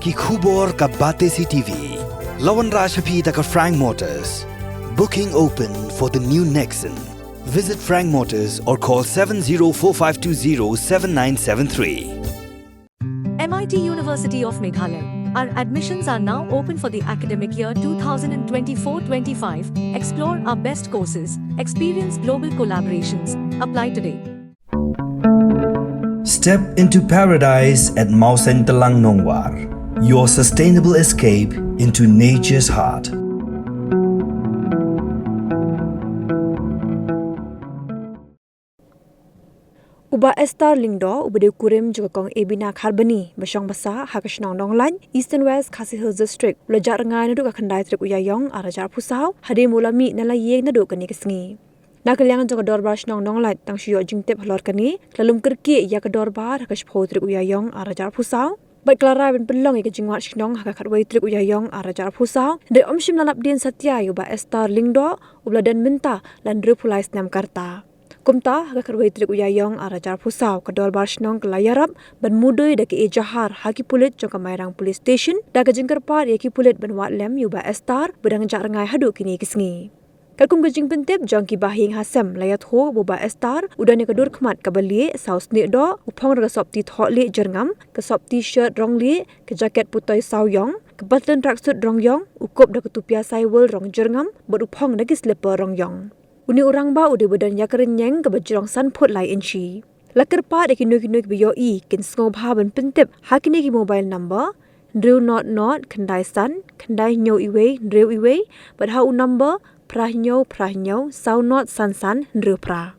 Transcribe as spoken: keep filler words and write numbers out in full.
Ki khubor ka Batesi T V. La wanrah sha phi da ka Frank Motors. Booking open for the new Nexon. Visit Frank Motors or call seven zero four five two zero seven nine seven three. M I T University of Meghalaya. Our admissions are now open for the academic year two thousand twenty-four twenty-five. Explore our best courses, experience global collaborations. Apply today. Step into paradise at Mawsyntelang Nongwar, your sustainable escape into nature's heart. U Bah Esther Lyngdoh, uba dei u kurim jong ka Kong Abina Kharbani, ba shong ba sah ha ka shnong Nonglait, Eastern West Khasi Hills District, u la jah rngai naduh ka khyndai tarik u Ïaïong arhajar arphew saw, hadien ba u la mih na la ïing naduh kane ka sngi. Na ka liang jong ka Dorbar Shnong Nonglait, tang shu ïoh jingtip halor kane, ka la lum kyrkieh ïa ka dorbar ha ka shiphew tarik u Ïaïong arhajar arphew saw, bad ka la rai ban pynlong ïa ka jingwad shnong ha ka khatwei tarik u Ïaïong arhajar arphew saw, hynrei ym shym la lap dien satia ïa u Bah Esther Lyngdoh, uba la don mynta la hynriewphew lai snem ka rta. Kumta, ha ka khatwei tarik u Ïaïong arhajar arphew saw, ka Dorbar Shnong ka la ïarap ban mudui da ka ejahar ha ki pulit jong ka Mairang Police Station, da ka jingkyrpad ïa ki pulit ban wad lem ïa u Bah Esther, ba dang jah rngai haduh kine ki sngi. Katkum ka jingpyntip jong ki bahaïing hasem, la ïathuh ba u Bah Esther u don ïa ka dur khmat kaba lieh, saw snieh doh, u phong da ka sopti thohlieh jyrngam, ka sopti shirt rong lieh, ka jaket putoi saw ïong, ka patlun tracksuit rong ïong, u kup da ka tupia saiwul rong jyrngam, bad u phong da ki slipper rong ïong. Une u rangbah u dei ba don ïa ka rynïeng kaba jrong san phut lai inshi. La kyrpad ïa kino kino kiba ïohi kin sngewbha ban pyntip ha kine ki mobile number: hynriew not not khyndai san khyndai hynñiew iwei hynriew iwei, bad ha u number phra hynñiew phra hynñiew saw not san san hynriew phra.